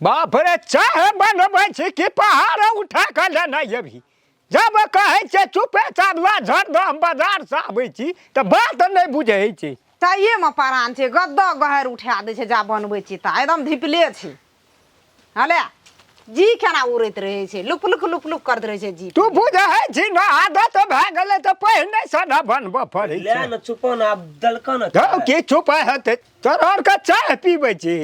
बाप रे, चाह बनबै छी कि पहाड़ उठा कऽ लेने अभी? जब कहै छै चुपे चाप ला झड़ दऽ, हम बाजारसँ आबै छी तऽ बात नहि बुझै छै। चायेमे परान छै, गद्दा गहर उठा दै छै। जा बनबै छी तऽ एकदम धिपले छै। हले जी केना उड़ैत रहै छै, लुक लुक लुक लुक करैत रहै छै जी। तू बुझै छी न, आदत भए गेलै तऽ पहिने सँ ने बनबऽ पड़ै ले छै। ने चुपो ने, आब देलको ने। धौ, की चुप हेतै? तोहर के चाय पीबै छी,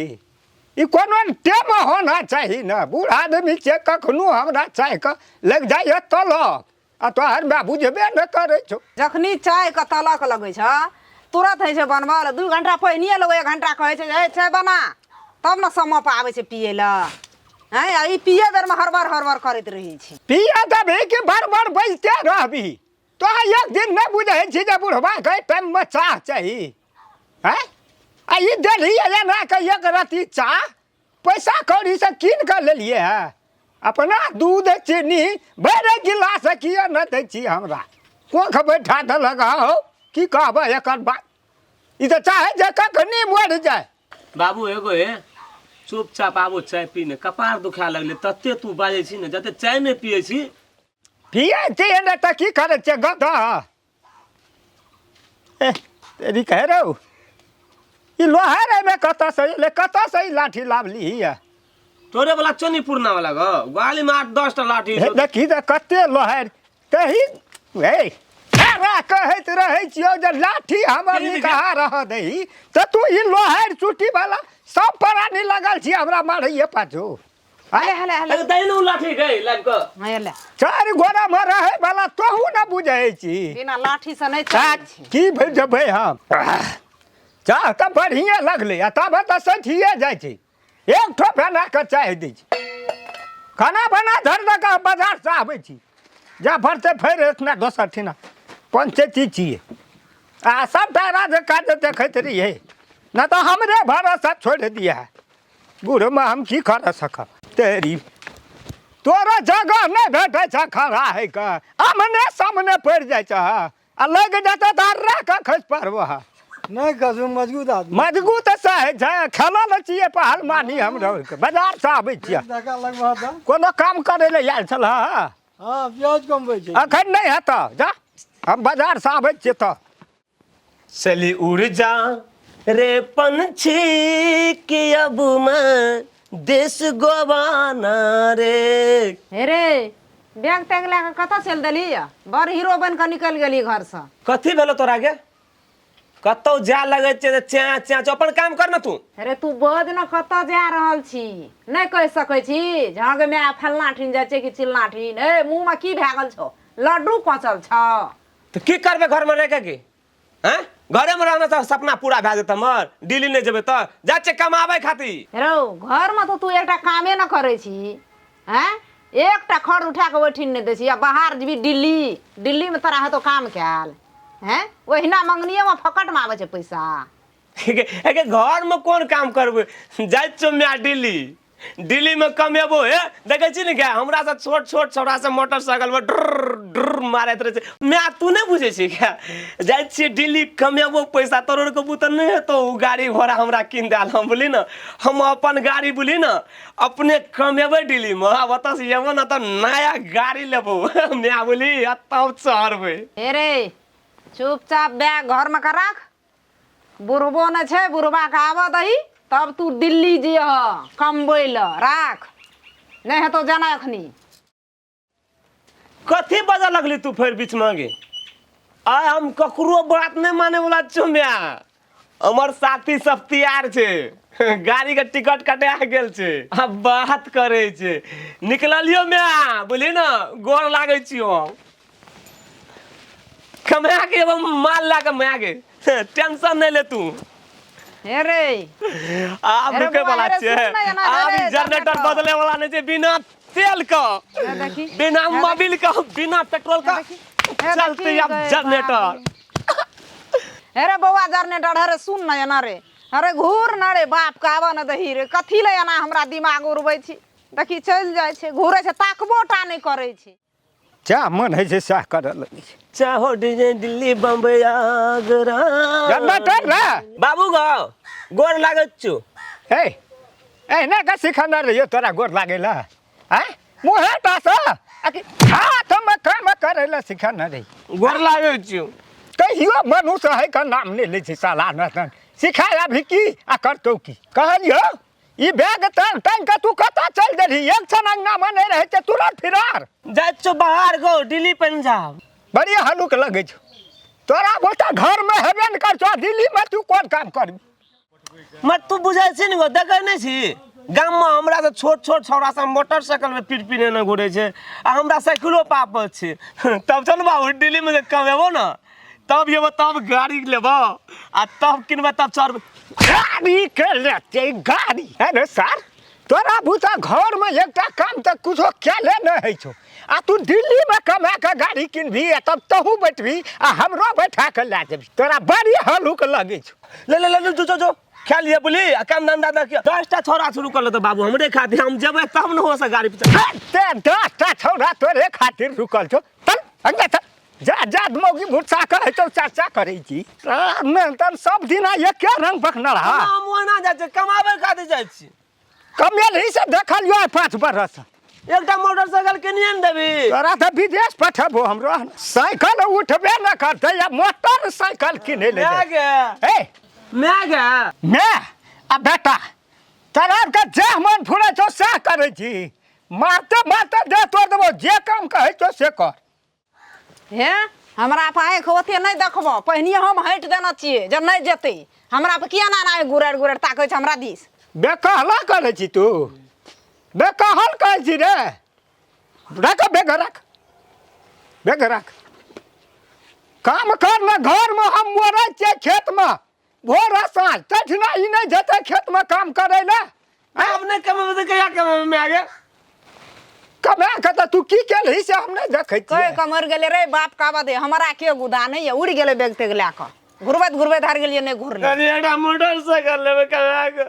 ई कोनो टेम होना चाही ने। बूढ़ आदमी छै, कखनो हमरा चायके लागि जाइए तलक, आ तोहर माय बुझबे नहि करै छौ। जखनी चायके तलक लगै छ, तुरंत होइ छै बनबल। 2 घंटा पहिनिए लगै, 1 घंटा कहै छै जे, "हे, चाय बना", तब ने समय पर आबै छै पियै लए। हैं, आ ई पियै बेरमे हड़बड़ हड़बड़ करैत रहै छै। पिया देबही कि बड़ बड़ बजिते रहबही? तोरा एक दिन नहि बुझै छी जे बुढ़बाके टाइममे चाह चाही? हैं, आ ई देलही एना के एक रत्ती चाह? पैसा कौड़ीसँ कीन कऽ लेलियै है? अपना दूध चीनी भरि गिलास किए नहि दै छी हमरा? कोख बैठा देलक। हौ, की कहबै एकर बात? ई तऽ चाहै जे कखनी मरि जाय। बाबू, एगो हे, चुपचाप आबो, चाय पी ने। कपार दुखा लगले, तते तू बाजै छी ने, जते चाय नहि पियै छी। पियै छियै ने तऽ की करै छियै गधा? ए तेरी कहे रहो, ई लोहा रे में कतऽसँ एलै? कतऽसँ ई लाठी लाबली है? तोरे वाला चोनी पुरना वाला गो ग्वाली में 8-10 टा लाठी। हे, देखी तऽ कते लोहार तही। हे, अरे कहैत रहै छियौ जे लाठी हमर निकहा रह दही, तऽ तू ई लोहार चुट्टी वाला सब प्राणी लगल छी हमरा मारैये पाछू। हले हले हले। अरे दही ने उ लाठी गई लाबि कऽ। हँ, ले। चारि गोरा मे रहै वाला तोहू ने बुझै छी। बिना लाठी से नहि चलै छै। की भेल जेबै हम? चाह तऽ बढ़िए लगलै, आ तब तऽ सठिए जाइ छै। एक ठो बना कऽ चाह दै छै। खाना बना धर दऽ कऽ, बाजारसँ आबै छी। जा फरतै फेर एतना दोसर ठिना पंचैती छियै आ सबटा राज काज देखैत रहियै, नहि तऽ हमरे भरोसा छोड़ि दिया। बूढ़मे हम की कर सकब? तेरी तोरा जगह नहि भेटै छै खड़ा होइके, आमने सामने पड़ि जाइ छै आ लागि जेतै तऽ अर्रा कऽ खसि पड़बह। नहि कसू, मजबूत आदमी। मजबूत से होइ छै, खेलल छियै पहलमानी हम रहिके। बाजारसँ आबै छियै। धक्का लगबह तऽ। कोनो काम करै लए आयल छलह? हँ, प्याज कमबै छै। अखन नहि हेतऽ, जा, हम बाजारसँ आबै छियै तऽ। चली उड़ जा रे पंछी कि अब मैं देश गोवाना रे। हे रे, बैग तैग लए कऽ कतऽ चलि देली? बड़ हीरो बनि कऽ निकलि गेली घरसँ। कथी भेलो तोरा गे? कतौ जाय लगै छै तऽ चे चे चे। अपन काम कर ने तू। अरे तू बज ने, कतऽ जा रहल छी? नहि कहि सकै छी झग माय फल्लाँ ठीन जाइ छै कि चिल्लाँ ठीन? ए, मुँहमे की भए गेल छौ? लड्डू पचल छौ? तऽ की करबै घरमे रहि के की? हैं, घरेमे रहना तऽ सपना पूरा भए जेतै हमर? दिल्ली नहि जेबै तऽ जाइ छियै कमाबै खातिर। रौ, घरमे तऽ तू एकटा कामे न करै छी। हैं, एकटा खड़ उठा कऽ ओहिठिन नहि दै छी आ बाहर जेबही दिल्ली। दिल्लीमे तोरा हेतौ काम कयल? हैं, ओहिना मंगनिएमे फकटमे आबै छै पैसा। एके घरमे कोन काम करबै? जाइ छियौ माय दिल्ली, दिल्लीमे कमेबो। हे, देखै छी ने, क्या हमरा से छोट छोट छौड़ा सब मोटरसाइकिल पर ड्र ड्र मारैत रहै छै। माय, तू नहि बुझै छी क्या? जाइ छियै दिल्ली, कमेबो पैसा। तोरो आरके बुते नहि हेतौ ओ गाड़ी घोड़ा हमरा कीन देल। हम बोली ने, हम अपन गाड़ी बोली ने अपने कमेबै दिल्लीमे। आब ओतऽसँ एबो ने तऽ नया गाड़ी लेबो माय, बोली, आ तब चढ़बै। हे रे, चुपचाप बैग घरमे के राख। बुढ़बो नहि छै, बुढ़बाके आबऽ दही, तब तू दिल्ली जइह कमबै लए। राख, नहि हेतौ जाना एखनी। कथी बजऽ लगली तू फेर बीचमे गे? आइ हम ककरो बात नहि माने वाला छियौ माय। हमर साथी सब तैयार छै, गाड़ी के टिकट कटा गेल छै, आ बात करै छै। निकललियो माय, बुझली ने, गोर लागै छियौ हम। कमा के एगो माल ला के माय गे, टेंशन नहीं ले तू। हे रे। आब अरे रुके बौआ, वाला अरे छै। सुन ना एना, आब अरे ई जनरेटर जनरेटर। बदले वाला नहीं छै। बिना तेल का, हे देखी। बिना हे मोबिल का, बिना पेट्रोल का देखी। हे चलते देखी अब गए जनरेटर। बाप रे। हे रे बौआ जनरेटर, अरे सुन ना एना रे, अरे घूर ना रे, बाप के आबऽ न दही रे। कथी ले एना हमरा दिमाग उड़बै छी? देखी, चलि जाइ छै, घूरै छै, ताकबो टा नहि करै छै। जएह मन होइ छै सएह करऽ लगै छै। चाहो डीजे दिल्ली बम्बई आगरा। जनरेटर रे। बाबू गो, गोर लागत छु। हे, एहिना के सिखने रहियो तोरा गोर लागै लए आँय मुँहे टा सँ आ कि हाथमे काम करै लए सिखने रही। गोर लागै छियौ। कहियो मनुष्य है के नाम नहि लै छै साला नतन। सिखाय अभी की आ करतौ की? कहलियौ ई बैग टांग टांग के तू कतऽ चलि गेलही? एक क्षण अंगनामे नहि रहै छै, तुरंत फिरार। जाइ छियौ बाहर गो, दिल्ली पंजाब। बड़ी हलुक लगै छौ तोरा। बोता घरमे हेबे ने कर छौ, दिल्लीमे तू कोन काम करबी? मत तू बुझै छी ने गो, देखै नहि छी गाममे हमरा से छोट छोट छौड़ा सब मोटरसाइकिलमे पीर पीर एना घुरै छै आ हमरा साइकिलो पापत छै। तब चल बाबू, दिल्लीमे जे कमेबो ने तब एबो, तब गाड़ी लेबो आ तब किनबै, तब चढ़बै। गाड़ी के लेतै गाड़ी? अरे सर, तोरा बूता घरमे एकटा काम तऽ कुछो कएले नहि होइ छौ आ तू दिल्लीमे कमा कऽ गाड़ी किनबही आ तब तहू बैठबही आ हमरो बैठा कऽ लए जेबही। तोरा बड़ी हलुक लगै छौ। ले ले ले ले, जो जो जो खा लिअ बोली आ काम धंधा देखियौ। 10टा छौड़ा शुरू कर लेतौ बाबू हमरे खातिर, हम जेबै तब ने हो से गाड़ी पर। ते 10टा छौड़ा तोरे खातिर रुकल छौ। चल अंगना चल, जा जा। मौगी भुटसा कहै छौ चर्चा करै छी तन सब दिना एके रंग बकनरहा। हम ओहिना जाइ छियै, कमाबै खातिर जाइ छी। कमेलही से देखलियौ आइ 5 बरस। एकटा मोटरसाइकिल किनिए ने देबी? तोरा तऽ विदेश पठेबो, हमरो साइकिल उठबे न करतै आ मोटर साइकिल किनै ले my जाइ। गे। ए my गे। My आ बेटा, तोरा आरके जे मन फुरै छौ सएह करै छी। मारते मारते देह तोड़ देबो। जे काम कहै छौ से कर। हे, हमरा पर आँखि ओते नहि देखबो। पहिनिये हम हटि देने छियै जे नहि जेतै। हमरा पर किया ना आँखि गुरैर गुरैर ताकै छै हमरा दिस? बेकहला करै छी तू, बेकहल कहै छी रे। रख बेग, रख बेग, रख। काम कर ने घरमे। हम मरै छियै खेतमे भोर आ साँझ, तठिना ई नहि जेतै खेतमे काम करै लए? आब नहि कमेबै तऽ कहिया कमेबै my गे? कमा के तऽ तू की केलही से हम नहि देखै कहि छियै। कऽ मरि गेलै रे बाप का बदे, हमरा के गुदा नहि यऽ। उड़ि गेलै बैग तेग लए कऽ, घुरबैत घुरबैत हारि गेलियै, नहि घुरलै। कनि एकटा मोटरसाइकिल लेबै कमा के।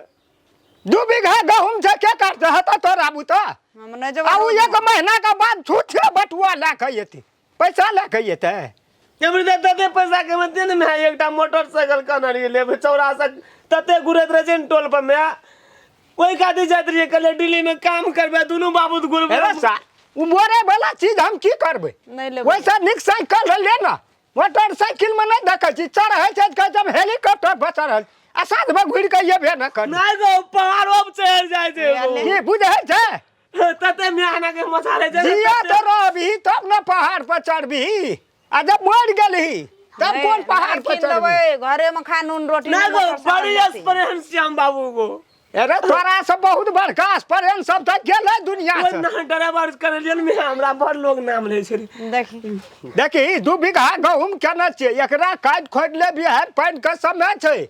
2 बीघा गहूम छै, के करतै? हेतौ तोरा बुता? हम नहि जेबै। आ उ 1 महीना के बाद छूछे बटुआ लए कऽ एतै, पैसा लए कऽ एतै। एमरी तऽ तते पैसा कमेतै ने my, एकटा मोटरसाइकिल कहने रहियै लेबै। चौरा से तते घुरैत रहै छै ने टोल पर my, ओहि खातिर जाइत रहियै। कहलियै दिल्लीमे काम करबै, दुनू बाबू तऽ घुरबै। अरे सा उ मोरे वाला चीज हम की करबै? नहि लेबै। वैसा नीक साइकिल ले ने। मोटरसाइकिल में नहि देखै छी चढ़ै छै तऽ कहै छै हम हेलीकॉप्टर पर चढ़ल आ साँझमे घुरि कऽ एबे ने करी। नहि गो, पहाड़ो पर चढ़ि जाइ छै एगो। की बुझै छै? तते म्याना के मचाले छै ने, जिया तते। तऽ रहबही तब ने पहाड़ पर चढ़बही, आ जब मरि गेलही तब कोन पहाड़ पर कीन चढ़बही? देबै, घरे में खा नून रोटी। नहि गो, मोटरसाइकिल बड़ी लेतै। एक्सपीरियंस छै हम बाबू गो। अरे, तोरा से बहुत बड़का एक्सपीरियंस सब तऽ गेलै दुनिया ओहि से। ना ड्राइवर करलियै ने म्या, हमरा बड़ लोग नाम लै छै। देखी। देखी, 2 बीघा गहूम केने छियै, एकरा काटि खोदि ले। बिहाड़ि पानि के समय छै,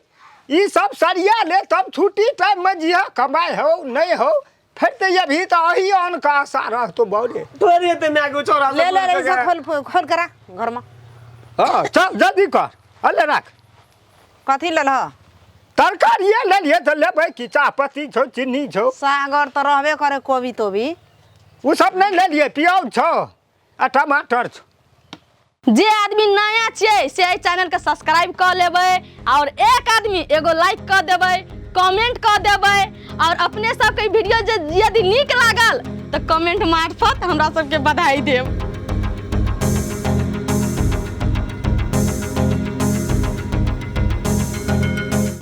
ई सब सरिया ले, तब छुट्टी टाइम में जिह। कमाइ हो नहि हो, फेर तऽ अभी तऽ अही अन्न के आशा रहतो बौरे। तोरे तऽ माय के छौड़ा ले ले ले, सब खोल खोल के राख घर में। हाँ, चल जल्दी कर, अले राख। कथी लेलह? तरकारिए लेलियै तऽ लेबै की? चाह पत्ती छौ, चीनी छौ। सागर तऽ रहबे करे, कोबी तोबी। ओ सब नहि लेलियै, प्याज छौ आ टमाटर छौ। जे आदमी नया छियै से एहि चैनलके सब्सक्राइब कऽ लेबै और एक आदमी एगो लाइक कऽ देबै, कमेंट कऽ देबै और अपने सबके वीडियो जे यदि नीक लागल तऽ कमेंट मार्फत हमरा सबके बधाई देब।